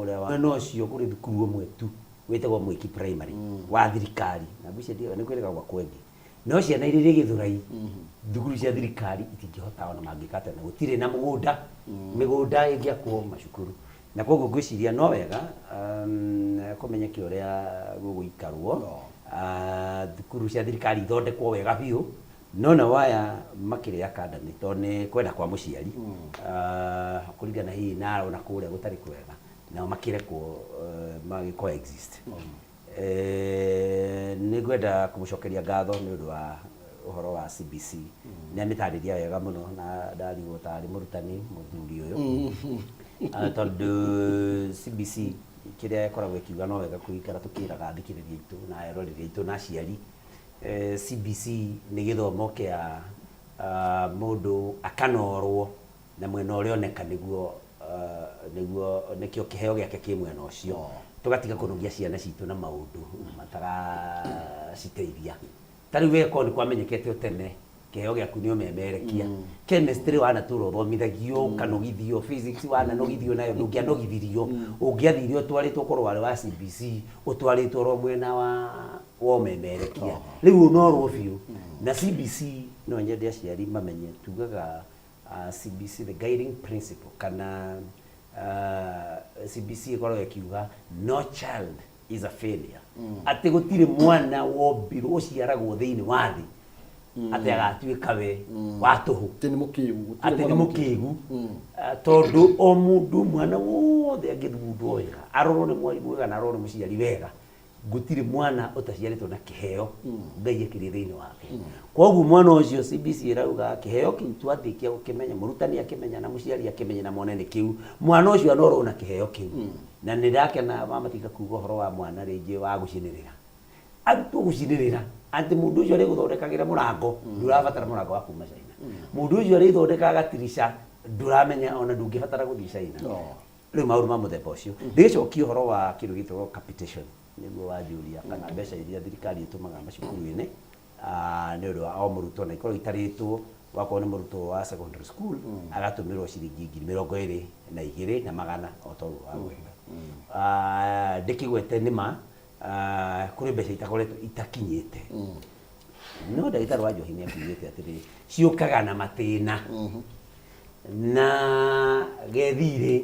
Ũrĩa wa mwena ũcio kũrĩ thukuru ũmwe tu wĩtagwo Mwiki Primary wa thirikari na ngwĩciria ndiũĩ nĩ kwĩrĩga gwa kwengi no ciana iria irĩ Gĩthũrai thukuru cia thirikari itingĩhota ona mangĩka atĩa na gũtirĩ na mũgũnda mĩgũnda ĩngĩakwo macukuru na koguo ngwĩciria no wega kũmenyeke ũrĩa gũgũikarwo. Ah, thukuru cia thirikari ithondekwo wega biũ no nao aya makĩrĩ academy tondũ nĩ kwenda kwa mũciari. Ah, kũringana hihi na arona kũrĩa gũtarĩ kwega nao makĩrekwo magĩ coexist. Eh, nĩ ngwenda kũmũcokeria ngatho nĩ ũndũ wa ũhoro wa CBC. Nĩ amĩtarĩria wega mũno na ndarigwo tarĩ mũrutani mũthuri ũyũ. Ah, tondũ CBC kĩrĩa ĩkoragwo ĩkiuga no wega kũikara tũkĩraga athikĩrĩria aitũ na eroreri aitũ na aciari. Eh, CBC nĩ gĩthomo kĩa mũndũ akanorwo na mwena ũrĩa oneka nĩguo nĩguo nĩkĩo kĩheo gĩake kĩ mwena ũcio. Tũgatiga kũnogia ciana citũ na maũndũ mataraciteithia. Ta rĩu we korwo nĩ kwamenyekete o tene kĩheo gĩaku nĩ ũmemerekia, chemistry wanatũra ũthomithagio ũkanogithio, physics wananogithio nayo ndũngĩanogithirio, ũngĩathire ũtwarĩtwo korwo warĩ wa CBC ũtwarĩtwo oro mwena wa ũmemerekia. Rĩu ũnorwo biũ na CBC. No nyende aciari mamenye tugaga CBC, the guiding principle kana CBC ĩkoragwo ĩkiuga no child is a failure, atĩ gũtirĩ mwana wombirwo ũciaragwo thĩinĩ wa thĩ atĩ agatuĩka we wa tũhũ. Atĩ nĩ mũkĩgu. Gũtirĩ atĩ nĩ mwana. Mũkĩgu. Ah, tondũ o mũndũ mwana wothe angĩthugundwo wega, arorwo nĩ mwarimũ wega na arorwo nĩ mũciari wega, gũtirĩ mwana ũtaciarĩtwo na kĩheo Ngai ekĩrĩ thĩinĩ wake. Koguo mwana ũcio CBC ĩrauga kĩheo kĩu twathiĩkia gũkĩmenya, mũrutani akĩmenya na mũciari akĩmenya na mone nĩ kĩu, mwana ũcio anorwo na kĩheo kĩu. Na nĩ ndakena mamatinga kuga ũhoro wa mwana rĩngĩ wa gũcinĩrĩra, arutwo gũcinĩrĩra atĩ mũndũ ũcio arĩgũthondekagĩra mũrango, ndũrabatara mũrango wa kuma China. Mũndũ ũcio arĩthondekaga gatirica, ndũramenya ona ndũngĩbatara gũthiĩ China. Rĩu maũndũ ma mũthemba ũcio. Ndĩgĩcokia ũhoro wa kĩndũ gĩtagwo capitation nĩguo wanjũria kana mbeca iria thirikari ĩtũmaga macukuru-inĩ nĩ ũndũ wa o mũrutwo na ikorwo itarĩtwo wakorwo nĩ mũrutwo wa secondary school agatũmĩrwo ciringi 22,100 o ta ũguo wagweta. Ah, ndĩkĩgwete nĩ ma kũrĩ mbeca itakoretwo itakinyĩte no ndagĩtarĩ wa njohi nĩ akiugĩte atĩrĩrĩ ciũkaga na matĩna na gethirĩ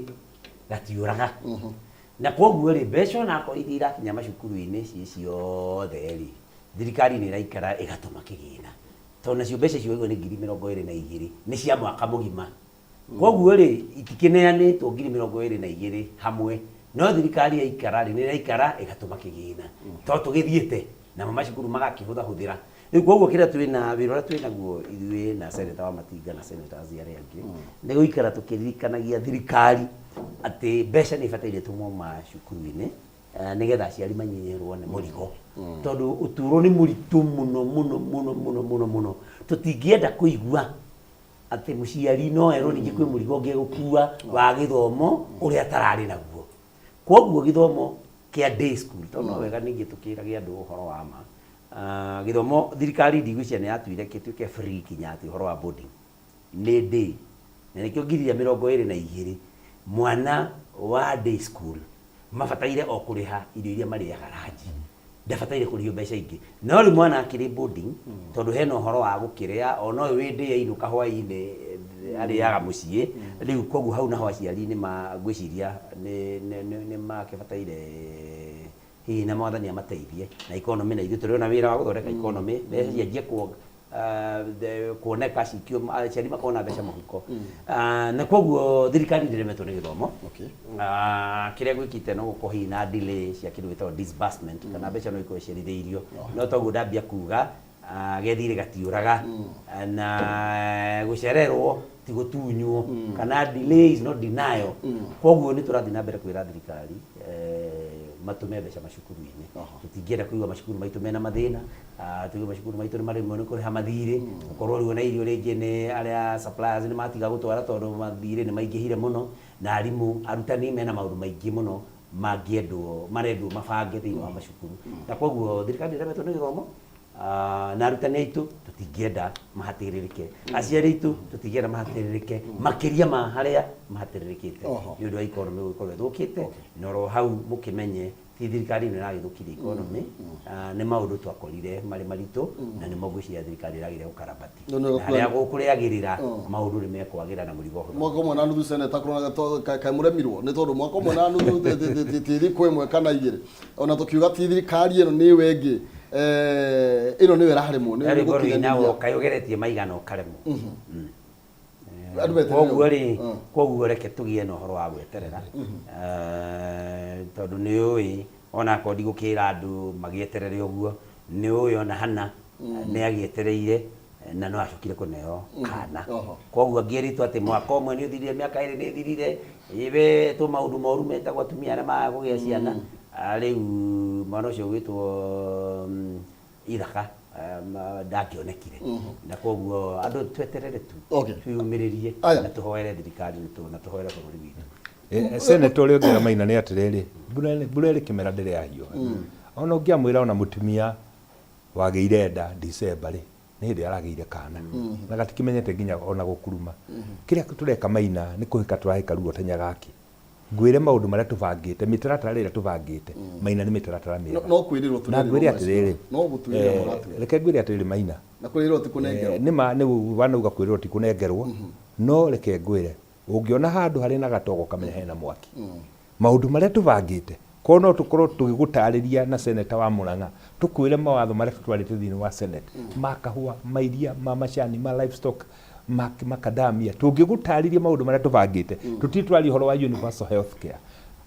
gatiũraga na koguo rĩ mbeca onakorwo iria irakinya macukuru-inĩ ciĩ ciothe rĩ thirikari nĩ ĩraikara ĩgatũma kĩgĩna tondũ nacio mbeca icio waigua nĩ 22,000 nĩ cia mwaka mũgima. Koguo rĩ itikĩneanĩtwo 22,000 hamwe no thirikari yaikara rĩ nĩ ĩraikara ĩgatũma kĩgĩna tondũ tũgĩthiĩte namo macukuru magakĩhũthahũthĩra. Rĩu koguo kĩrĩa twĩna wĩra ũrĩa twĩ naguo ithuĩ na Senator wa Matinga na senators arĩa angĩ nĩ gũikara tũkĩririkanagia thirikari atĩ mbeca nĩ ibataire tũmwo macukuru-inĩ nĩgetha aciari manyihĩrwo nĩ mũrigo tondũ ũtũũro nĩ mũritũ mũno mũno mũno mũno mũno mũno. Tũtingĩenda kũigua atĩ mũciari no erwo ningĩ kwĩ mũrigo ũngĩ egũkua wa gĩthomo ũrĩa atararĩ naguo. Koguo gĩthomo kĩa day school tondũ no wega ningĩ tũkĩrage andũ ũhoro wa ma. Ah, gĩthomo thirikari ndigwĩciria nĩ yatuire gĩtuĩke free kinya atĩ ũhoro wa boarding nĩ day na nĩkĩo 22,000 mwana wa day school mabataire o kũrĩha irio iria marĩaga ranji, ndabataire kũrĩhio mbeca ingĩ. No rĩu mwana akĩrĩ boarding tondũ hena ũhoro wa gũkĩrĩa ona ũyũ wĩ ndĩ ainũka hwainĩ arĩaga mũciĩ rĩu koguo hau naho aciari nĩ ma ngwĩciria nĩ makĩbataire hihi na mwathani amateithie na economy na ithuĩ tũrĩ ona wĩra wa gũthondeka economy mbeca cianjie kuoneka cikio aciari makorwo na mbeca mũhuko. Ah, na koguo thirikari ndĩremetwo nĩ gĩthomo. Ah, kĩrĩa gwĩkĩte no gũkorwo hihi na delay cia kĩndũ gĩtagwo disbursement kana mbeca no ikorwo icerithĩirio no toguo ndambia kuga gethirĩ gatiũraga na gũcererwo ti gũtunywo kana delay is not denial. Koguo nĩ tũrathiĩ na mbere kwĩra thirikari matũme mbeca macukuru-inĩ. Tũtingĩenda kũigua macukuru maitũ mena mathĩna, tũigue macukuru maitũ nĩ maremwo nĩ kũrĩha mathirĩ gũkorwo rĩu ona irio rĩngĩ nĩ arĩa suppliers nĩ matiga gũtwara tondũ mathirĩ nĩ maingĩhire mũno na arimũ arutani mena maũndũ maingĩ mũno mangĩendwo marendwo mabange thĩinĩ wa macukuru na koguo thirikari ndĩremetwo nĩ gĩthomo. Na arutani aitũ tũtingĩenda mahatĩrĩrĩke, aciari aitũ tũtingĩenda mahatĩrĩrĩke makĩria ma harĩa mahatĩrĩrĩkĩte nĩ ũndũ wa economy gũkorwo ĩthũkĩte. Na oro hau mũkĩmenye ti thirikari ĩno ĩragĩthũkirie economy, nĩ maũndũ twakorire marĩ maritũ na nĩmo ngwĩciria thirikari ĩragĩria gũkarabati. No, no, Na harĩa gũkũrĩagĩrĩra maũndũ nĩ mekwagĩra na mũrigo ũhũthũ. Mwaka ũmwe na nuthu, seneta, kaĩ mũremirwo nĩ tondũ mwaka ũmwe na nuthu ti thikũ ĩmwe kana igĩrĩ, ona tũkiuga ti thirikari ĩno nĩwe ĩngĩ, ĩno nĩyo ĩraremwo nĩ Rĩu ngorwo gũkinyanĩria. Inawo kaĩ ũgeretie maigana ũkaremwo. Andũ meterere Koguo rĩ, koguo reke tũgĩe na ũhoro wa gweterera, tondũ nĩ ũĩ ona akorwo ndigũkĩra andũ magĩeterere ũguo, nĩ ũĩ ona hana nĩ agĩetereire na no acokire kũneo kana. Koguo angĩerĩtwo atĩ mwaka ũmwe nĩ ũthirire, mĩaka 2 nĩ ĩthirire, we tũ maũndũ moru metagwo atumia arĩa magaga kũgĩa ciana. Rĩu mwana ũcio ũgwĩtwo Ithaka ndangĩonekire, na koguo andũ tweterere tu, twĩyũmĩrĩrie Aya. na tũhoere thirikari na tũhoere bũrũri witũ. Senator, ũrĩa ũngĩra Maina nĩ atĩrĩrĩ, mbura ĩrĩ kĩmera ndĩrĩ yahiũha. Ona ũngĩamwĩra ona mũtumia wagĩire nda December rĩ, nĩ hĩndĩ aragĩire kana na gatikĩmenyete nginya ona gũkuruma. Kĩrĩa tũreka, Maina, nĩ kũhĩka tũrahĩka ruo ta nyagaki. Ngwĩre maũndũ marĩa tũbangĩte, mĩtaratara ĩrĩa tũbangĩte, Maina, nĩ mĩtaratara mĩega. No kwĩrĩrwo Na tũrerĩrwo, ngwĩre mheshimiwa. atĩrĩrĩ, No gũtwĩrĩra mũratwĩra. Reke ngwĩre atĩrĩrĩ, Maina. Na kwĩrĩrwo ti kũnengerwo. Nĩ ma nĩ wanauga kwĩrĩrwo ti kũnengerwo, no reke ngwĩre, ũngĩona handũ harĩ na gatogo kamenya hena mwaki. Maũndũ marĩa tũbangĩte, korwo no tũkorwo tũgĩgũtarĩria na seneta wa Murang'a, tũkwĩre mawatho marĩa tũtwarĩte thĩinĩ wa Senate, ma kahũa, ma iria, ma macani, ma livestock, ma macadamia, tũngĩgũtarĩria maũndũ marĩa tũbangĩte, tũtirĩ twaria ũhoro wa universal health care.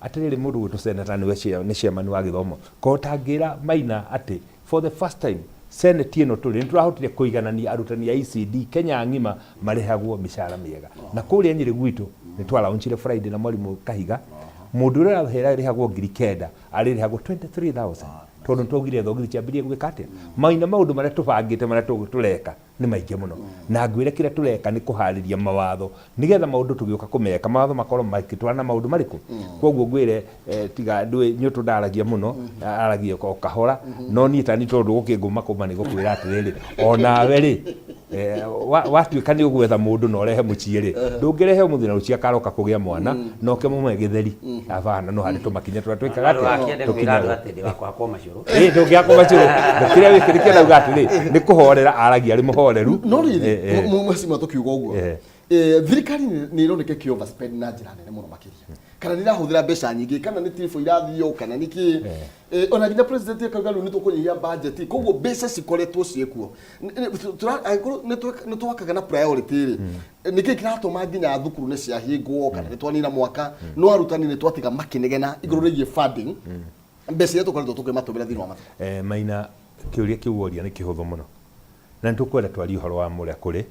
Atĩrĩrĩ, mũndũ gwĩtwo seneta nĩwe nĩ chairman wa gĩthomo, ko ũtangĩra Maina atĩ for the first time Senate ĩno tũrĩ nĩ tũrahotire kũiganania arutani a ECD Kenya ng'ima marĩhagwo mĩcara mĩega. Na kũrĩa Nyĩrĩ gwitũ nĩ twalaunchire Friday na mwarimũ Kahiga, mũndũ ũrĩa arahera 9,000 arĩrĩhagwo 23,000, tondũ nĩ twaugire thogithi ciambĩrĩrie gwĩka atĩa. Maina, maũndũ marĩa tũbangĩte, marĩa tũreka nĩ maingĩ mũno, na ngwĩre kĩrĩa tũreka nĩ kũharĩria mawatho nĩgetha maũndũ tũgĩũka kũmeka, mawatho makorwo makĩtwarana na maũndũ marĩkũ. Koguo ngwĩre, tiga ndũĩ nyũtũ ndaragia mũno, aragia o kahora, no niĩ tani tondũ gũkĩngũma kũma nĩ gũkwĩra atĩrĩrĩ, onawe rĩ, watuĩka nĩ ũgwetha mũndũ na ũrehe mũciĩ rĩ, ndũngĩrehe ũmũthĩ na rũciũ akaroka kũgĩa mwana na ũke mũmwe gĩtheri. Abana, no harĩ tũmakinya tũrĩa twĩkaga Andũ atĩa? akĩende kwĩra andũ Tũkinyaga. atĩ ndĩ wakwa macũrũ. Ĩ, ndũngĩakwo macũrũ kĩrĩa wĩkĩrĩkia nauga atĩrĩ nĩ kũhorera, aragia arĩ mũhoreru. No rĩrĩ, mheshimiwa, tũkiuga ũguo, thirikari nĩ ĩroneka ĩkĩ overspend na njĩra nene mũno makĩria, kana nĩ ĩrahũthĩra mbeca nyingĩ, kana nĩ tiribũ irathio, kana nĩ kĩ. Ona nginya president akauga rĩu nĩ tũkũnyihia budget, koguo mbeca cikoretwo ciĩkuo. Angĩkorwo nĩ twakaga na priority rĩ, nĩkĩ kĩratũma nginya thukuru nĩ ciahingwo, kana nĩ twanina mwaka no arutani nĩ twatiga makĩnegena igũrũ rĩgiĩ funding, mbeca iria tũkoretwo tũkĩmatũmĩra thĩinĩ wa mathukuru? Maina, kĩũria kĩu woria nĩ kĩhũthũ mũno, na nĩ tũkwenda twarie ũhoro wa mũrĩa kũrĩ,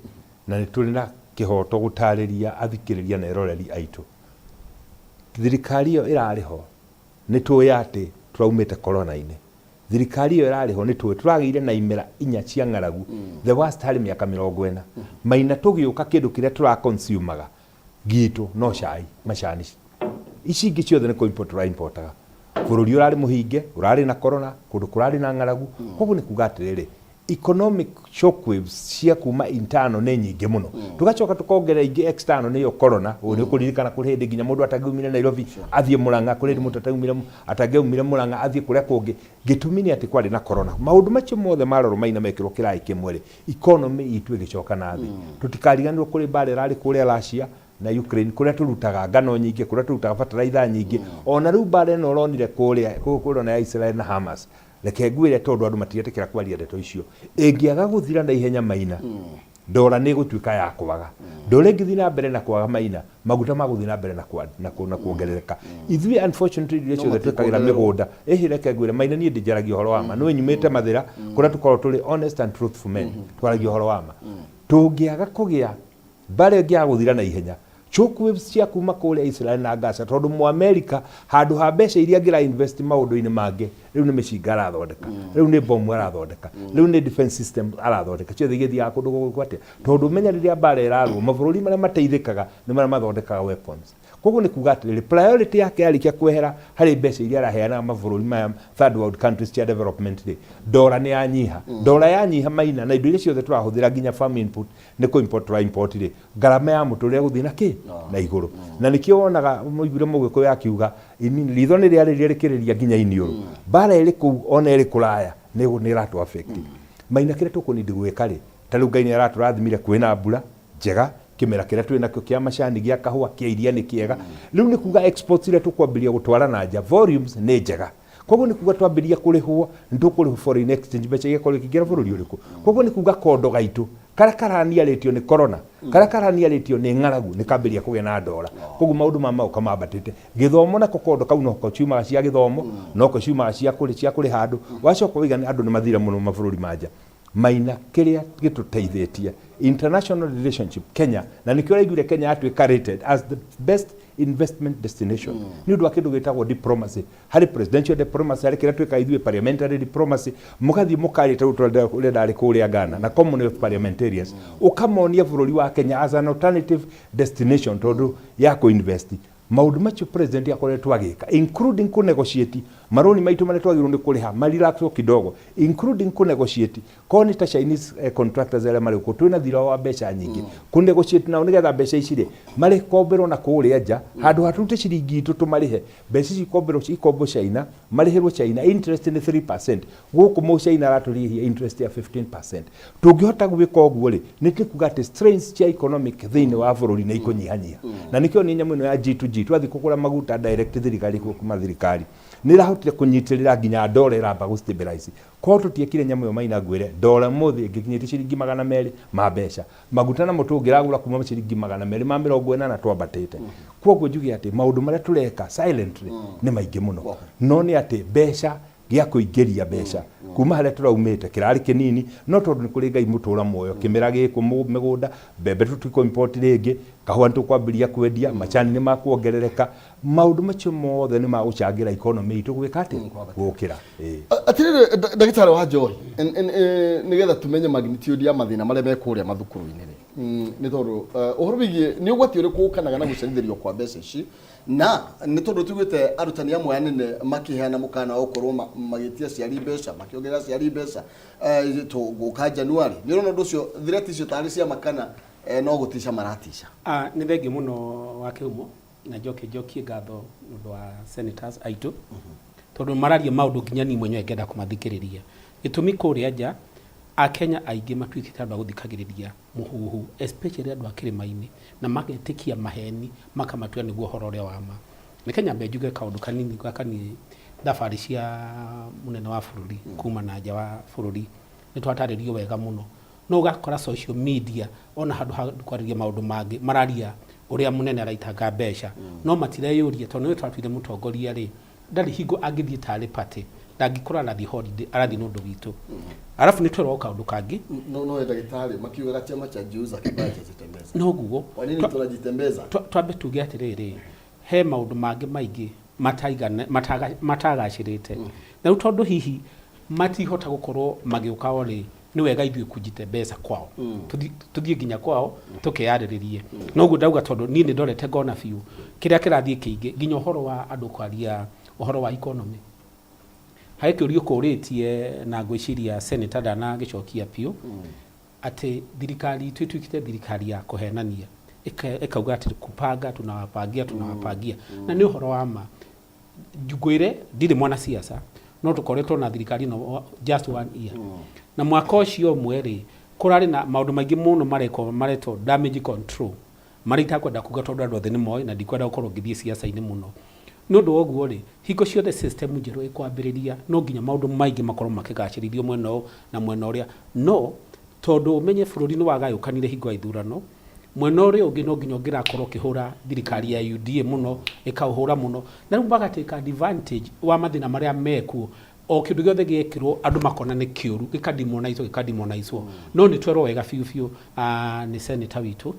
na nĩ tũrĩ na kĩhoto gũtarĩria athikĩrĩria na eroreri aitũ. Thirikari ĩyo ĩrarĩ ho nĩ tũĩ atĩ tũraumĩte corona-inĩ. Thirikari ĩyo ĩrarĩ ho nĩ tũĩ tũragĩire na imera 4 cia ng'aragu, the worst harĩ mĩaka 40. Maina, tũgĩũka kĩndũ kĩrĩa tũraconsumaga gitũ no cai, macani, ici ingĩ ciothe nĩ kũ-import tũra-importaga. Bũrũri ũrarĩ mũhinge, ũrarĩ na corona, kũndũ kũrarĩ na ng'aragu. Koguo nĩ kuga atĩrĩrĩ, economic shockwaves cia kuma internal nĩ nyingĩ mũno, tũgacoka tũkongerera ingĩ external, nĩyo corona. Ũyũ nĩ ũkũririkana kũrĩ hĩndĩ nginya mũndũ atangĩumire Nairobi athiĩ Murang'a, kũrĩ hĩndĩ mũndũ atangĩaumire Murang'a athiĩ kũrĩa kũngĩ. Gĩtũmi nĩ atĩ kwarĩ na corona. Maũndũ macio mothe marorwo, Maina, mekĩrwo kĩraĩ kĩmwe rĩ, economy itũ ĩgĩcoka na thĩ. Tũtikariganĩrwo kũrĩ mbara ĩrarĩ kũrĩa Russia na Ukraine, kũrĩa tũrutaga ngano nyingĩ, kũrĩa tũrutaga bataraitha nyingĩ. Ona rĩu mbara ĩno ũronire kũrĩa kũrĩa ya Israel na Hamas, reke ngwĩre, tondũ andũ matiretĩkĩra kwaria ndeto icio, ĩngĩaga gũthira na ihenya, Maina, ndora nĩ ĩgũtuĩka ya kwaga. Ndora ĩngĩthiĩ na mbere na kwaga, Maina, maguta magũthiĩ na mbere na kuongerereka. Ithuĩ unfortunately irio ciothe twĩkagĩra mĩgũnda ĩhĩ. Reke ngwĩre, Maina, niĩ ndĩnjaragia ũhoro wa ma. Nĩwe nyumĩte Mathĩra kũrĩa tũkoragwo tũrĩ honest and truthful men, twaragia ũhoro wa ma. Tũngĩaga kũgĩa mbara ĩngĩaga gũthira na ihenya, shockwaves cia kuma kũrĩa Israel na Gaza, tondũ Mũamerika handũ ha mbeca iria angĩra invest maũndũ-inĩ mangĩ, rĩu nĩ mĩcinga arathondeka, rĩu nĩ bomu arathondeka, rĩu nĩ defense system arathondeka, ciothe igĩthiaga kũndũ gũgũkũ atĩa? Tondũ menya rĩrĩa mbara ĩrarũo, mabũrũri marĩa mateithĩkaga nĩ marĩa mathondekaga weapons. Koguo nĩ kuga atĩrĩrĩ, priority yake yarĩkia kwehera harĩ mbeca iria araheana mabũrũri maya third world countries cia development rĩ, ndora nĩ yanyiha. Ndora yanyiha Maina, na indo iria ciothe tũrahũthĩra nginya farm input nĩ kũ import tũra import rĩ, ngarama ya mũtũrĩre gũthiĩ na kĩ na igũrũ. Na nĩkĩo wonaga mũiguire Mũgĩkũyũ akiuga ritho nĩ rĩarĩria rĩkĩrĩria nginya iniũrũ. Mbara ĩrĩ kũu ona ĩrĩ kũraya nĩ ĩratũ affect. Maina kĩrĩa tũkũ need gwĩka rĩ, ta rĩu Ngai nĩ aratũrathimire kwĩna mbura njega, kĩmera kĩrĩa twĩ nakĩo kĩa macani, gĩa kahũa, kĩa iria nĩ kĩega. Rĩu nĩ kuga exports iria tũkwambĩrĩria gũtwara na nja volumes nĩ njega. Koguo nĩ kuga twambĩrĩria kũrĩhwo nĩ tũkũrĩhwo foreign exchange, mbeca igakorwo ikĩingĩra bũrũri ũrĩkũ. Koguo nĩ kuga kondo gaitũ karĩa karaniarĩtio nĩ corona, karĩa karaniarĩtio nĩ ng'aragu nĩ kambĩrĩria kũgĩa na ndora. Koguo maũndũ ma magoka mambatĩte. Gĩthomo nako kondo kau noko ciumaga cia gĩthomo, noko ciumaga cia kũrĩha andũ. Wacoka waiga andũ nĩ mathire mũno mabũrũri ma nja. Maina kĩrĩa gĩtũteithĩtie international relationship Kenya, na nĩkĩo ũraiguire Kenya yatuĩka rated as the best investment destination nĩ ũndũ wa kĩndũ gĩtagwo diplomacy. Harĩ presidential diplomacy, harĩ kĩrĩa twĩkaga ithuĩ parliamentary diplomacy, mũgathiĩ mũkaria ta rĩu ũrĩa ndarĩ kũrĩa Ghana na Commonwealth parliamentarians, ũkamonia bũrũri wa Kenya as an alternative destination tondũ ya kũ-invest. Maũndũ macio president akoretwo agĩka, including kũ negotiate marũni maitũ marĩa twagĩrĩirwo nĩ kũrĩha marelaxwo kidogo, including kũ negotiate korwo nĩ ta Chinese contractors arĩa marĩ gũkũ twĩna thirĩ wa mbeca nyingĩ, kũ negotiate nao nĩgetha mbeca ici rĩ marĩkomberwo na kũrĩa nja, handũ ha tũrute ciringi itũ tũmarĩhe, mbeca ici ikomberwo ikombo China, marĩhĩrwo China, interest nĩ 3%, gũkũ mũ China aratũrĩhia interest ya 15%. Tũngĩhota gwĩka ũguo rĩ, nĩ kuga atĩ strains cia economic thĩinĩ wa bũrũri nĩ ikũnyihanyiha. Na nĩkĩo nĩ nyamũ ĩno ya G2G twathiĩ kũgũra maguta direct thirikari kuma thirikari nĩ ĩrahotire kũnyitĩrĩra nginya ndora ĩramba gũ stabilize. Korwo tũtiekire nyamũ ĩyo Maina, ngwĩre ndora mũthĩ ĩngĩkinyĩtie ciringi 200 ma mbeca, maguta namo tũngĩragũra kuma ciringi 280 twambatĩte. Koguo njuge atĩ maũndũ marĩa tũreka silently nĩ maingĩ mũno, no nĩ atĩ mbeca gĩa kũingĩria mbeca kuma harĩa tũraumĩte kĩrarĩ kĩnini, no tondũ nĩ kũrĩ Ngai mũtũra muoyo, kĩmera gĩkũ mĩgũnda mbembe tũtikũ import rĩngĩ, kahũa nĩ tũkwambĩrĩria kwendia, macani nĩ makuongerereka, maũndũ macio mothe nĩ magũcangĩra economy itũ gwĩka atĩ gũkĩra. Atirĩrĩ ndagĩtarĩ wa njohi, nĩgetha tũmenye magnitude ya mathĩna marĩa me kũrĩa mathukuru-inĩ rĩ, nĩ tondũ ũhoro wĩgiĩ nĩ ũgwati ũrĩkũ ũkanaga na gũcerithĩrio kwa mbeca ici, na nĩ tondũ tuugĩte arutani amwe anene makĩheana mũkana wa gũkorwo magĩtia aciari mbeca, makĩongerera aciari mbeca tũgũka January, nĩ ũrona ũndũ ũcio threat icio tarĩ cia makana no gũtica maratica? Nĩ thengiũ mũno wa kĩhumo, na njoke njokie ngatho nĩ ũndũ wa senators aitũ tondũ mararia maũndũ nginya niĩ mwenyewe ngenda kũmathikĩrĩria. Gĩtũmi kũrĩa nja Akenya aingĩ matuĩkĩte andũ a gũthikagĩrĩria mũhuhu, especially andũ a kĩrĩma-inĩ, na magetĩkia maheni makamatua nĩguo ũhoro ũrĩa wa ma. Reke nyambe njuge kaũndũ kanini gakoniĩ thabarĩ cia mũnene wa bũrũri kuma na nja wa bũrũri. Nĩ twatarĩrio wega mũno, no ũgakora social media ona handũ ha kwarĩria maũndũ mangĩ mararia ũrĩa mũnene araitanga mbeca, no matireyũria tondũ nĩwe twatuire mũtongoria rĩ, ndarĩ hingo angĩthiĩ tarĩ party, ndangĩkorwo arathiĩ holiday, arathiĩ nĩ ũndũ witũ. Arabu nĩ twerwo kaũndũ kangĩ. No ndagĩtarĩ, makiugaga chama cha jiuza kibaya cha jitembeza. Noguo. Kwa nini tunajitembeza? Twambe tuge atĩrĩrĩ, he maũndũ mangĩ maingĩ matagacĩrĩte, na rĩu tondũ hihi matihota gũkorwo magĩũka o rĩ, nĩ wega ithuĩ kujitembeza kwao, tũthiĩ nginya kwao tũkeyarĩrĩrie. Noguo ndauga tondũ niĩ nĩ ndorete ngona biũ kĩrĩa kĩrathiĩ kĩingĩ, nginya ũhoro wa andũ kwaria ũhoro wa economy. Harĩ kĩũria ũkũrĩtie na ngwĩciria senator ndanagĩcokia biũ, atĩ thirikari itũ ĩtuĩkĩte thirikari ya kũhenania, ĩkauga atĩ kupanga tunawapangia tunawapangia, na nĩ ũhoro wa ma. Ngwĩre ndirĩ mwanasiasa, no tũkoretwo na thirikari ĩno just one year, na mwaka ũcio ũmwe rĩ, kũrarĩ na maũndũ maingĩ mũno marekwo maretwo damage control, marĩa itakwenda kuga tondũ andũ othe nĩ moĩ na ndikwenda gũkorwo ngĩthiĩ siasa-inĩ mũno. Nĩ ũndũ wa ũguo rĩ, hingo ciothe system njerũ ĩkwambĩrĩria no nginya maũndũ maingĩ makorwo makĩgacĩrithio mwena ũyũ na mwena ũrĩa, no tondũ ũmenye bũrũri nĩ wagayũkanire hingo ya ithurano, mwena ũrĩa ũngĩ no nginya ũngĩrakorwo ũkĩhũra thirikari ya UDA mũno, ĩkaũhũra mũno, na rĩu magatake advantage wa mathĩna marĩa mekuo. O kĩndũ gĩothe gĩekĩrwo andũ makona nĩ kĩũru, gĩkademonizwo gĩkademonizwo. No nĩ twerwo wega biũ biũ nĩ senator witũ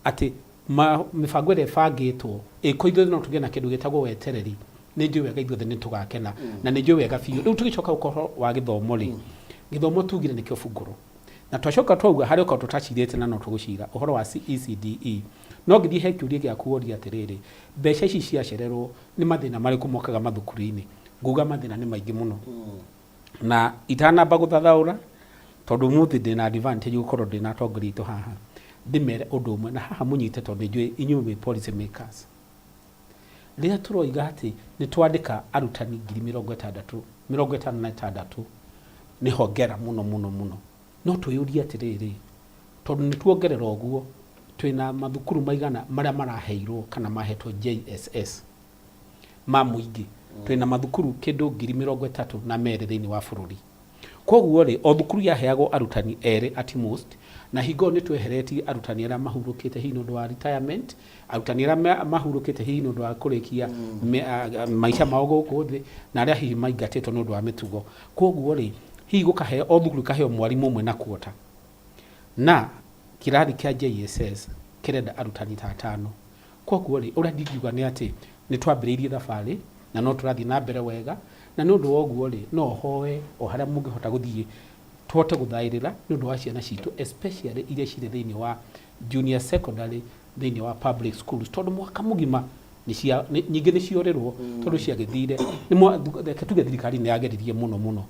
atĩ mĩbango ĩrĩa ĩbangĩtwo ĩko ithuothe no tũgĩe na kĩndũ gĩtagwo wetereri. Nĩ njũĩ wega ithuothe nĩ tũgakena, na nĩ njũĩ wega biũ. Rĩu tũgĩcoka ũhoro wa gĩthomo rĩ, gĩthomo tugire nĩkĩo bungũrũ, na twacoka twauga harĩ okorwo tũtacirĩte na no tũgũcira ũhoro wa ECDE. No ngĩthiĩ he kĩũria gĩaku woria atĩrĩrĩ, mbeca ici ciacererwo nĩ mathĩna marĩkũ mokaga mathukuru-inĩ? Nguga mathĩna nĩ maingĩ mũno. Na itanamba gũthathaũra, tondũ ũmũthĩ ndĩna advantage gũkorwo ndĩna atongoria aitũ haha, ndĩmere ũndũ ũmwe, na haha mũnyite tondũ nĩnjũĩ inyuĩ mwĩ policy makers. Rĩrĩa tũroiga atĩ nĩ twandĩka arutani ngiri 60, 56, nĩ hongera mũno mũno mũno. No twĩyũrie atĩrĩrĩ, tondũ nĩ tuongerera ũguo, twĩna mathukuru maigana marĩa maraheirwo kana mahetwo JSS ma mũingĩ? Twĩna mathukuru kĩndũ 32,000 thĩinĩ wa bũrũri. Koguo rĩ, o thukuru yaheagwo arutani erĩ at most, na hingo ĩyo nĩ tweheretie arutani arĩa mahurũkĩte hihi nĩ ũndũ wa retirement, arutani arĩa mahurũkĩte hihi nĩ ũndũ wa kũrĩkia maica mao gũkũ thĩ, na arĩa hihi maingatĩtwo nĩ ũndũ wa mĩtugo. Koguo rĩ, hihi gũkaheo, o thukuru ĩkaheo mwarimũ ũmwe na quarter. Na kĩrathi kĩa JSS kĩrenda arutani ta atano. Koguo rĩ, ũrĩa ndingiuga nĩ atĩ nĩ twambĩrĩirie thabarĩ na no tũrathiĩ na mbere wega, na nĩ ũndũ wa ũguo rĩ, no hoe o harĩa mũngĩhota gũthiĩ tũhote gũthaĩrĩra nĩ ũndũ wa ciana citũ, especially iria cirĩ thĩinĩ wa junior secondary thĩinĩ wa public schools, tondũ mwaka mũgima nĩ cia nyingĩ nĩ ciorĩrwo tondũ ciagĩthire. Reke tuge thirikari nĩ yageririe mũno mũno.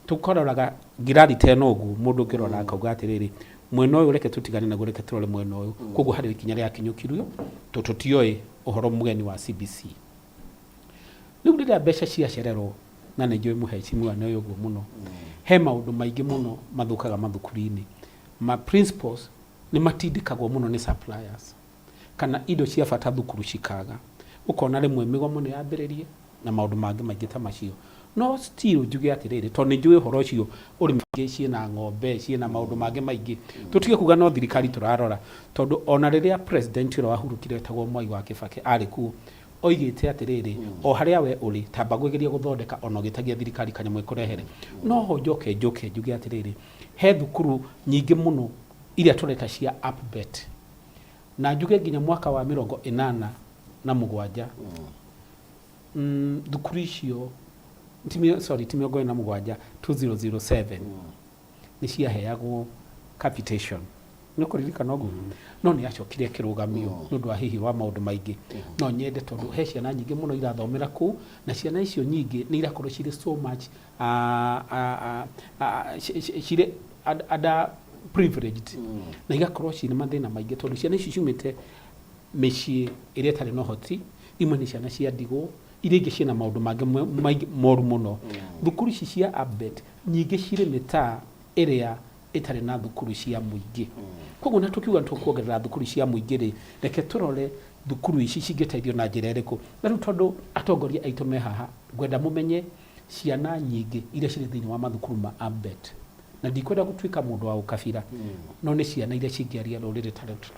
Tũkaroraga ngirathi ta ĩno ũguo, mũndũ ũngĩrora akauga atĩrĩrĩ, mwena ũyũ reke tũtigane naguo, reke tũrore mwena ũyũ. Koguo harĩ ikinya rĩakinyũkirio tondũ tũtioĩ ũhoro mũgeni wa CBC. Rĩu rĩrĩa mbeca ciacererwo, na nĩ njũĩ mũhecimiwa nĩ oĩ ũguo mũno, he maũndũ maingĩ mũno mathũkaga mathukuru-inĩ. Ma principals nĩ matindĩkagwo mũno nĩ suppliers, kana indo cia bata thukuru cikaga. Ũkona rĩmwe mĩgomo nĩ yambĩrĩria na maũndũ mangĩ maingĩ ta macio. No still njuge atĩrĩrĩ, tondũ nĩ njũĩ ũhoro ũcio ũrĩ ciĩna ng'ombe, ciĩna maũndũ mangĩ maingĩ. Tũtige kuga no thirikari tũrarora, tondũ ona rĩrĩa president ũrĩa wahurũkire wetagwo Mwai wa Kibaki arĩ kuo, oigĩte atĩrĩrĩ, o harĩa we ũrĩ, tamba kwĩgeria gũthondeka ona ũgĩtagia thirikari kanyamũ ĩkũrehere. No ho njoke njũke njuge atĩrĩrĩ, he thukuru nyingĩ mũno iria tũreta cia APBET. Na njuge nginya mwaka wa 87, thukuru icio, sorry, ti 47, 2007 nĩ ciaheagwo capitation. Nĩ ũkũririkana ũguo? No nĩ yacokire ĩkĩrũgamio nĩ ũndũ wa hihi wa maũndũ maingĩ. No nyende tondũ he ciana nyingĩ mũno irathomera kũu, na ciana icio nyingĩ nĩ irakorwo cirĩ so much cirĩ under privileged, na igakorwo ciĩna mathĩna maingĩ tondũ ciana icio ciumĩte mĩciĩ ĩrĩa ĩtarĩ na ũhoti. Imwe nĩ ciana cia ndigwo, iria ingĩ ciĩna maũndũ mangĩ maingĩ moru mũno. Thukuru ici cia APBET nyingĩ cirĩ mĩtaa ĩrĩa ĩtarĩ na thukuru cia mũingĩ. Koguo na tũkiuga nĩ tũkuongerera thukuru cia mũingĩ rĩ, reke tũrore thukuru ici cingĩteithio na njĩra ĩrĩkũ. Na rĩu tondũ atongoria aitũ me haha, ngwenda mũmenye ciana nyingĩ iria cirĩ thĩinĩ wa mathukuru ma APBET, na ndikwenda gũtuĩka mũndũ wa ũkabira, no nĩ ciana iria cingĩaria rũrĩrĩ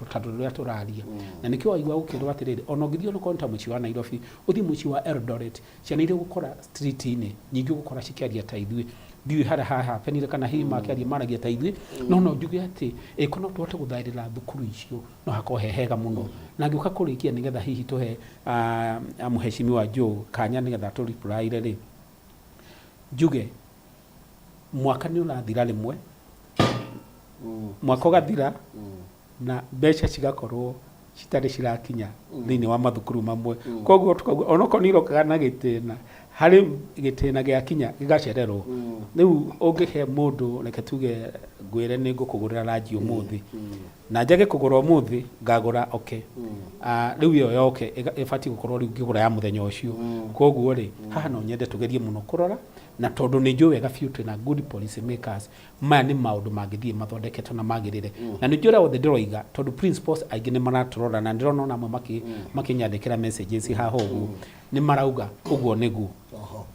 ta rũrĩa tũraria. Na nĩkĩo waigua gũkĩrwo atĩrĩrĩ, ona ũngĩthiĩ onakorwo nĩ ta mũciĩ wa Nairobi, ũthiĩ mũciĩ wa Eldoret, ciana iria ũgũkora street-inĩ nyingĩ ũgũkora cikĩaria ta ithuĩ. Ndiũĩ harĩa hahapenire kana hihi makĩaria maragia ta ithuĩ, no no njuge atĩ ĩko no tũhote gũthaĩrĩra thukuru icio, no hakorwo he hega mũno. Na ngĩũka kũrĩkia nĩgetha hihi tũhe mũhecimiwa Joe kanya nĩgetha atũ reply rĩ, njuge mwaka nĩ ũrathira rĩmwe, mwaka ũgathira na mbeca cigakorwo citarĩ cirakinya thĩinĩ wa mathukuru mamwe. Koguo tukauga onokorwo nĩ irokaga na gĩtĩna, harĩ gĩtĩna gĩakinya gĩgacererwo. Rĩu ũngĩhe mũndũ, reke tuge ngwĩre nĩ ngũkũgũrĩra ranji ũmũthĩ, na njage kũgũra ũmũthĩ, ngagũra oke. Rĩu ĩyo yoke ĩbatiĩ gũkorwo rĩu ngĩgũra ya mũthenya ũcio. Koguo rĩ, haha no nyende tũgerie mũno kũrora, na tondũ nĩ njũĩ wega biũ twĩna good policy makers, maya nĩ maũndũ mangĩthiĩ mathondeketwo na magĩrĩre. Na nĩ njũĩ ũrĩa wothe ndĩroiga, tondũ principals aingĩ nĩ maratũrora, na ndĩrona ona amwe makĩnyandĩkĩra messages haha ũguo, nĩ marauga ũguo nĩguo. Oho.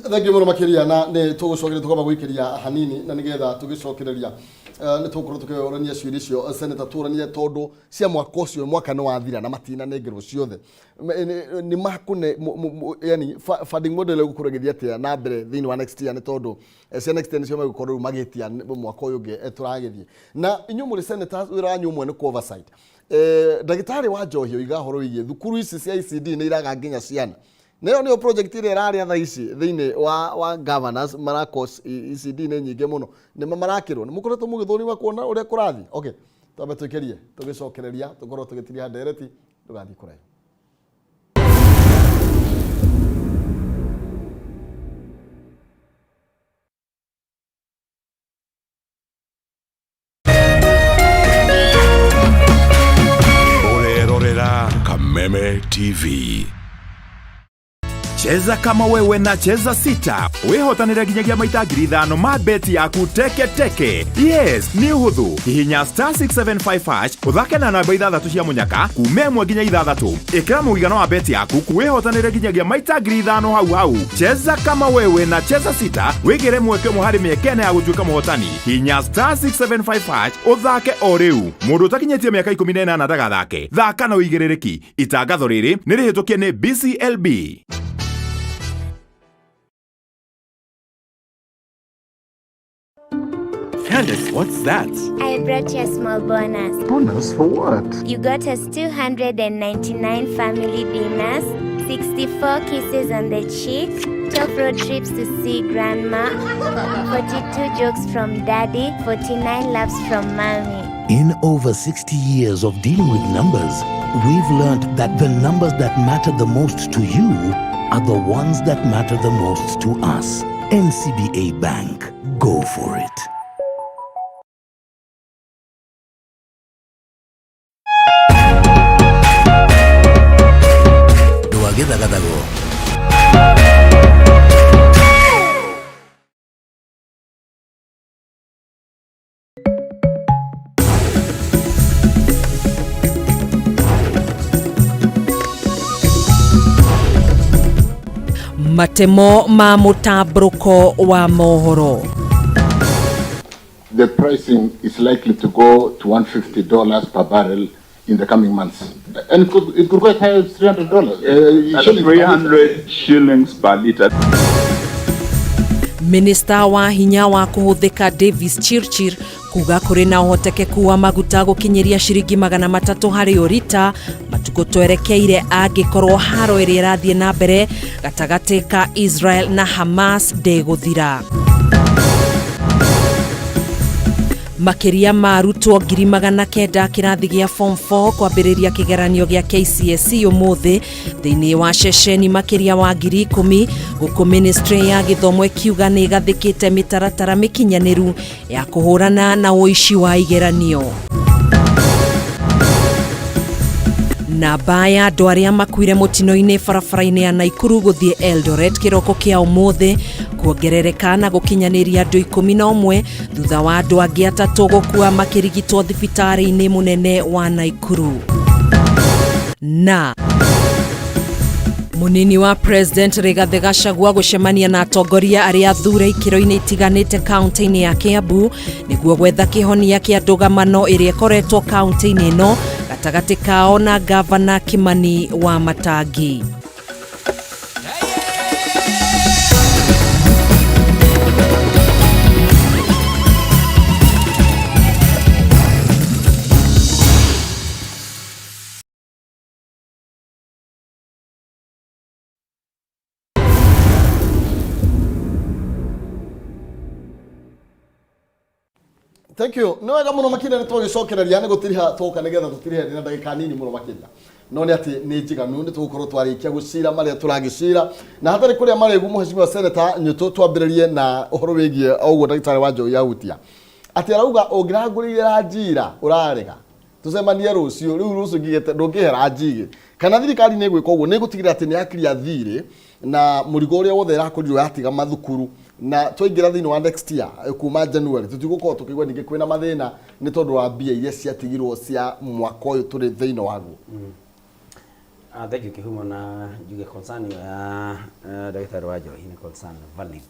Thank you mũno makĩria, na nĩ tũgũcokeria tũkamba gũikĩria hanini na nĩgetha tũgĩcokereria nĩ tũgũkorwo tũkĩorania ciũria icio, Senator, tũranie tondũ cia mwaka ũcio, mwaka nĩ wathira na matinanengerwo ciothe. Nĩ makũne yani funding model ĩgũkorwo ĩgĩthiĩ atĩa na mbere thĩinĩ wa next year, nĩ tondũ cia next year nĩcio megũkorwo rĩu magĩtia mwaka ũyũ ũngĩ tũragĩthiĩ. Na inyuĩ mũrĩ senators, wĩra wanyu ũmwe nĩ kũ oversight. Ndagĩtarĩ wa njohi oiga ũhoro wĩgiĩ thukuru ici cia ECD nĩ iraga nginya ciana, na ĩyo nĩyo project ĩrĩa ĩrarĩa thaa ici thĩinĩ wa governors marakos. ECD nĩ nyingĩ mũno, nĩ marakĩrwo nĩ mũkoretwo mũgĩthũrima kuona ũrĩa kũrathiĩ. Okay. Twambe twĩkĩrie tũgĩcokereria tũkorwo tũgĩtiria ndereti ndũgathiĩ kũraihu. Ũrerorera Kameme TV. Cheza kama wewe na Cheza Sita wihotanire nginyagia maita 5,000 ma beti yaku teke teke. Yes, nĩ ũhũthũ. Hihinya star 675 hash ũthake na namba ithathatũ cia mũnyaka kuma ĩmwe nginya ithathatũ. Ĩkĩra mũigana wa beti yaku wĩhotanĩre nginyagia maita 5,000 hau hau. Cheza kama wewe na Cheza Sita wĩgĩre mweke ũmwe harĩ mĩeke ĩna ya gũtuĩka mũhotani. Hihinya star 675 hash ũthake o rĩu. Mũndũ ũtakinyĩtie mĩaka 18 ndagathake. Thaka na ũigĩrĩrĩki. Itangatho rĩrĩ nĩ rĩhĩtũkie nĩ BCLB. Candice, what's that? I brought you a small bonus. Bonus for what? You got us 299 family dinners, 64 kisses on the cheek, 12 road trips to see grandma, 42 jokes from daddy, 49 laughs from mommy. In over 60 years of dealing with numbers, we've learned that the numbers that matter the most to you are the ones that matter the most to us. NCBA Bank. Go for it. Ndwagĩthagathago. Matemo ma mũtambũrũko wa mohoro. The pricing is likely to go to $150 per barrel in the coming months. And it could go as high as $300. 300 shillings per liter. Minista wa hinya wa kũhũthĩka Davis Chirchir kuga kũrĩ na ũhotekeku wa maguta gũkinyĩria ciringi 300 harĩ ũrita matukũ twerekeire angĩkorwo haro ĩrĩa ĩrathiĩ na mbere gatagatĩ ka Israel na Hamas ndĩgũthira. Makĩria ma arutwo 900,000 kĩrathi gĩa form 4 kwambĩrĩria kĩgeranio gĩa KCSE ũmũthĩ thĩinĩ wa ceceni makĩria wa 10,000 gũkũ ministry ya gĩthomo ĩkiuga nĩ ĩgathĩkĩte mĩtaratara mĩkinyanĩru ya kũhũrana na ũici wa igeranio. Namba ya andũ arĩa makuire mũtino-inĩ barabara-inĩ ya Naikuru gũthiĩ Eldoret kĩroko kĩa ũmũthĩ kuongerereka na gũkinyanĩria andũ 11 thutha wa andũ angĩ 3 gũkua makĩrigitwo thibitarĩ-inĩ mũnene wa Naikuru. Na Munini wa President Rigathi Gachagua gũcemania na atongoria arĩa athure ikĩro-inĩ itiganĩte kaunti-inĩ ya Kiambu nĩguo gwetha kĩhonia kĩa ndũgamano ĩrĩa ĩkoretwo kaunti-inĩ ĩno gatagatĩ kao na Gavana Kimani wa Matangi. Thank you. Nĩ wega mũno makĩria nĩ twagĩcokereria nĩ gũtiriha twoka nĩgetha tũtirihe na ndagĩka nini mũno makĩria. No nĩ atĩ nĩ njiganu nĩ tũgũkorwo twarĩkia gũcira marĩa tũragĩcira na hatarĩ kũrĩa marĩgu mũhecimiwa Senator Nyutu twambĩrĩrie na ũhoro wĩgiĩ o ũguo ndagĩtarĩ wa Njohi ahutia atĩ arauga ũngĩrangũrĩire ranjira ũrarega tũcemanie rũciũ rĩu rũciũ ngigĩte ndũngĩhe ranjigĩ kana thirikari nĩ ĩgwĩka ũguo nĩ ĩgũtigĩrĩra atĩ nĩ yakiria thirĩ na mũrigo ũrĩa wothe ĩrakorirwo yatiga mathukuru na twaingĩra thĩinĩ wa next year kuma January tũtigũkorwo tũkĩigua ningĩ kwĩna mathĩna nĩ tondũ wa mbia iria ciatigirwo cia mwaka ũyũ tũrĩ thĩinĩ waguo. Thank you Kihumo na njuge concern ĩyo ya ndagĩtarĩ wa Njohi nĩ concern valid.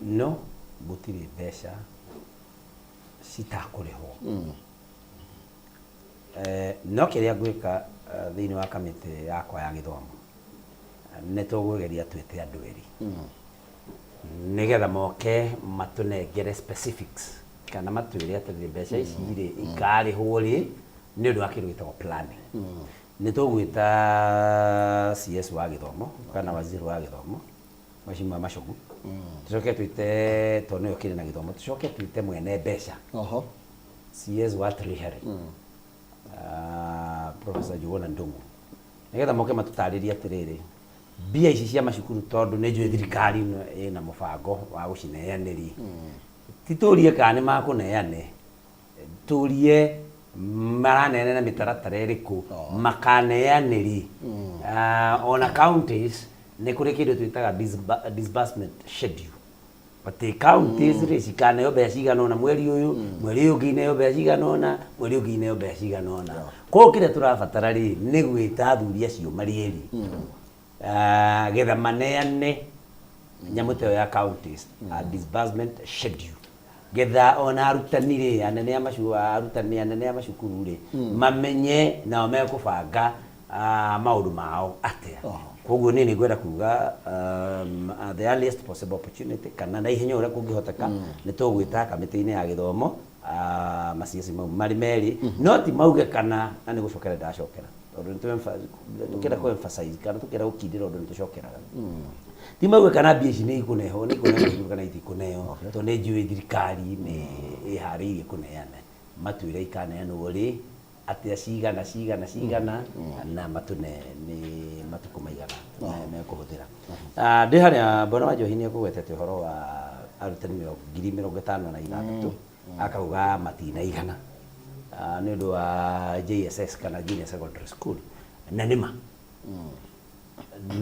No gũtirĩ mbeca citakũrĩhwo. No kĩrĩa ngwĩka thĩinĩ wa kamĩtĩ yakwa ya gĩthomo nĩ tũgũgeria twĩte andũ erĩ nĩgetha moke matũnengere specifics kana matwĩre atĩrĩrĩ mbeca ici rĩ ikarĩhwo rĩ nĩ ũndũ wa kĩndũ gĩtagwo planning. Nĩ tũgwĩta CS wa gĩthomo kana waziri wa gĩthomo Mheshimiwa Machogu, tũcoke twĩte tondũ nĩwe ũkĩrĩ na gĩthomo, tũcoke twĩte mwene mbeca. Oho. CS wa Treasury, Professor Njuguna Ndung'u, nĩgetha moke matũtarĩrie atĩrĩrĩ, mbia ici cia macukuru, tondũ nĩ njũĩ thirikari ĩno ĩna mũbango wa gũcineanĩri, ti tũrie kana nĩ makũneane, tũrie maraneana na mĩtaratara ĩrĩkũ makaneanĩri. Ona counties nĩ kũrĩ kĩndũ twĩtaga disbursement schedule, atĩ counties rĩ cikaneo mbeca cigana ũna mweri ũyũ, mweri ũyũ ũngĩ ineo mbeca cigana ũna, mweri ũngĩ ineo mbeca cigana ũna. Koguo kĩrĩa tũrabatara rĩ nĩ gwĩta athuri acio marĩ erĩ, getha maneane nyamũ ta ĩyo ya counties, a disbursement schedule, getha ona arutani rĩ, anene a macu arutani anene a macukuru rĩ, mamenye nao mekũbanga maũndũ mao atĩa. Koguo niĩ nĩ ngwenda kuga the earliest possible opportunity, kana na ihenya ũrĩa kũngĩhoteka, nĩ tũgwĩta kamĩtĩ-inĩ ya gĩthomo ma-CS mau marĩ merĩ, no ti mauge kana na nĩ gũcokera ndacokera, tondũ nĩ tũkĩenda kũ emphasize kana tũkĩenda gũkindĩra ũndũ nĩ tũcokeraga, ti mauge kana mbia ici nĩ ikũneo, nĩ ikũneo macukuru kana itikũneo, tondũ nĩ njũĩ thirikari nĩ ĩharĩirie kũneana. Matwĩre ikaneanwo rĩ, atĩa, cigana cigana cigana, na matune nĩ matukũ maigana mekũhũthĩra. Ndĩ harĩa bwana wa Njohi nĩ ekũgwetete ũhoro wa arutani 56,000, akauga matinaigana nĩ ũndũ wa JSS kana junior secondary school, na nĩma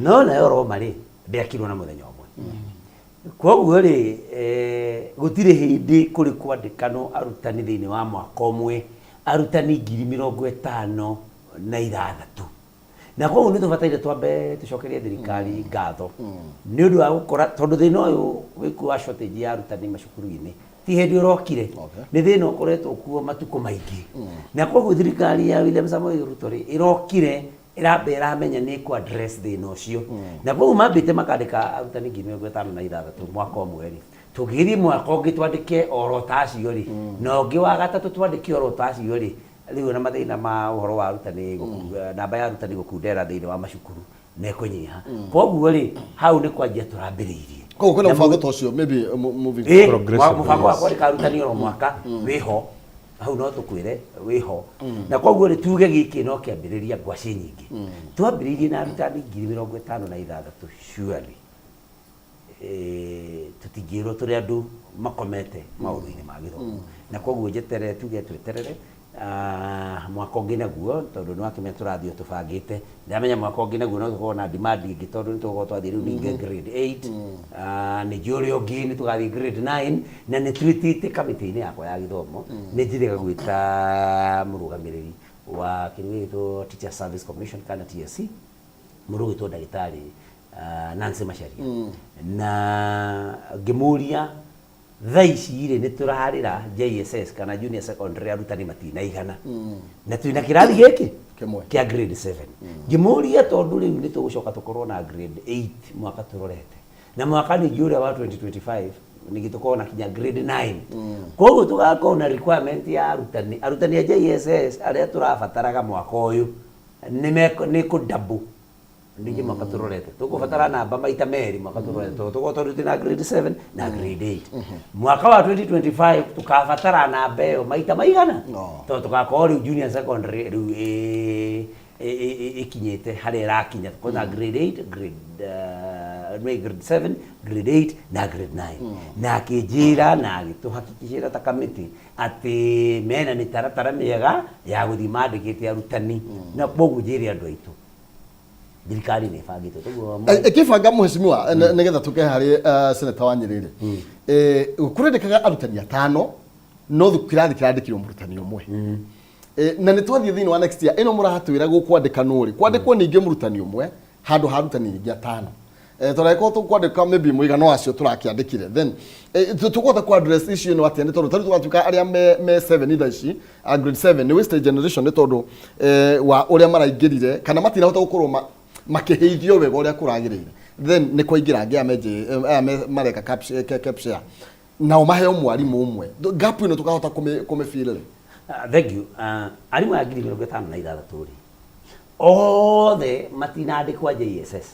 no nayo Roma rĩ ndĩakirwo na mũthenya ũmwe. Koguo rĩ gũtirĩ hĩndĩ kũrĩ kwandĩkanwo arutani thĩinĩ wa mwaka ũmwe, arutani 56,000, na koguo nĩ tũbataire twambe tũcokerie thirikari ngatho nĩ ũndũ wa gũkora, tondũ thĩna ũyũ wĩkuo wa shortage ya arutani macukuru-inĩ ti hĩndĩ ũrokire, nĩ thĩna ũkoretwo kuo matukũ maingĩ, na koguo thirikari ya William Samoei Ruto rĩ ĩrokire ĩrambe ĩramenya nĩ ĩkũ address thĩna ũcio, na koguo mambĩte makandĩka arutani 56,000 mwaka ũmwe rĩ, tũngĩgĩthiĩ mwaka ũngĩ twandĩke oro ta acio rĩ, na ũngĩ wa gatatũ twandĩke oro ta acio rĩ, rĩu ona mathĩna ma ũhoro wa arutani namba ya arutani gũkundera thĩinĩ wa macukuru nĩ ĩkũnyiha. Koguo rĩ, hau nĩ kwanjia tũrambĩrĩirie. Koguo kwĩna mũbango ta ũcio maybe moving Mũbango wa kwandĩka arutani oro mwaka wĩho hau, no tũkwĩre wĩho, na koguo rĩ tuge gĩkĩ no kĩambĩrĩria ngwacĩ nyingĩ. Twambĩrĩirie na arutani 56,000, surely tũtingĩrwo tũrĩ andũ makomete maũndũ-inĩ ma gĩthomo, na koguo njeterere, tuge tweterere mwaka ũngĩ naguo, tondũ nĩ wakĩmenya tũrathiĩ o tũbangĩte. Ndamenya mwaka ũngĩ naguo no tũkorwo na demand ĩngĩ, tondũ nĩ tũgũkorwo twathiĩ rĩu ningĩ grade 8, ningĩ ũrĩa ũngĩ nĩ tũgathiĩ grade 9, na nĩ twĩtĩte kamĩtĩ-inĩ yakwa ya gĩthomo, nĩ njĩrĩga gwĩta mũrũgamĩrĩri wa kĩndũ gĩgĩtwo Teacher Service Commission kana TSC, mũndũ ũgwĩtwo ndagĩtarĩ Nancy Macharia, na ngĩmũria thaa ici rĩ nĩ tũrarĩra JSS kana junior secondary arutani matinaigana, na twĩna kĩrathi gĩkĩ Kĩmwe. Kĩa grade 7. Ngĩmũria tondũ rĩu nĩ tũgũcoka tũkorwo na grade 8 mwaka tũrorete, na mwaka ningĩ ũrĩa wa 2025 ningĩ tũkorwo na kinya grade 9, koguo tũgakorwo na requirement ya arutani a JSS arĩa tũrabataraga mwaka ũyũ nĩ kũ double. Ningĩ mwaka tũrorete tũkũbatara namba maita merĩ mwaka tũrorete, tondũ tũkorwo tondũ twĩna grade 7 na grade 8. Mwaka wa 2025 tũkabatara namba ĩyo maita maigana, tondũ tũgakorwo rĩu junior secondary rĩu ĩkinyĩte harĩa ĩrakinya, tũkorwo na grade 8, grade nĩ grade 7, grade 8 na grade 9. Na akĩnjĩra na agĩtũhakikicĩra ta kamĩtĩ atĩ mena mĩtaratara mĩega ya gũthiĩ mandĩkĩte arutani, na koguo njĩre andũ aitũ thirikari nĩ ĩbangĩte toguo. Ĩkĩbanga mheshimiwa, nĩgetha tũke harĩ senator wa Nyĩrĩ rĩ, kũrendekaga arutani atano no kĩrathi kĩrandĩkirwo mũrutani ũmwe. Na nĩ twathiĩ thĩinĩ wa next year ĩno mũratwĩra gũkwandĩkanwo rĩ, kwandĩkwo ningĩ mũrutani ũmwe handũ ha arutani ningĩ atano. Tondũ angĩkorwo tũkwandĩka maybe mũigana wacio tũrakĩandĩkire, then tũkũhota ku address issue ĩno atĩa? Nĩ tondũ tarĩu tũgatuĩka arĩa me 7 thaa ici, grade 7 nĩ wasted generation, nĩ tondũ wa ũrĩa maraingĩrire kana matinahota gũkorwo makĩhĩithio wega ũrĩa kũragĩrĩire, then nĩ kwaingĩra angĩ aya aya mareka capture nao maheo mwarimũ ũmwe. Gap ĩno tũkahota kũmĩ fill rĩ? Thank you. Arimũ aya 56,000 rĩ, othe matinandĩkwa JSS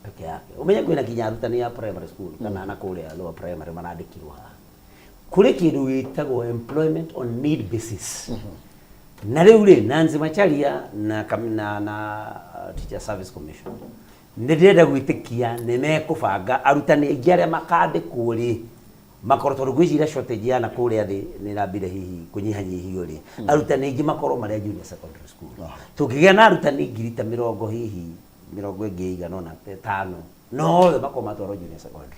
peke yake. Ũmenye kwĩna kinya arutani a primary school kana na kũrĩa lower primary marandĩkirwo haha. Kũrĩ kĩndũ gĩtagwo employment on need basis. Na rĩu rĩ, Nancy Macharia na Teacher Service Commission, nĩ ndĩrenda gwĩtĩkia nĩ mekũbanga arutani aingĩ arĩa makandĩkwo rĩ, makorwo, tondũ ngwĩciria shortage ya na kũrĩa thĩ nĩ ĩrambire hihi kũnyihanyihio rĩ, arutani aingĩ makorwo marĩ a junior secondary school. Tũngĩgĩa na arutani ngiri ta mĩrongo, hihi mĩrongo ĩngĩ ĩigana ũna, tano, no othe makorwo matwarwo junior secondary.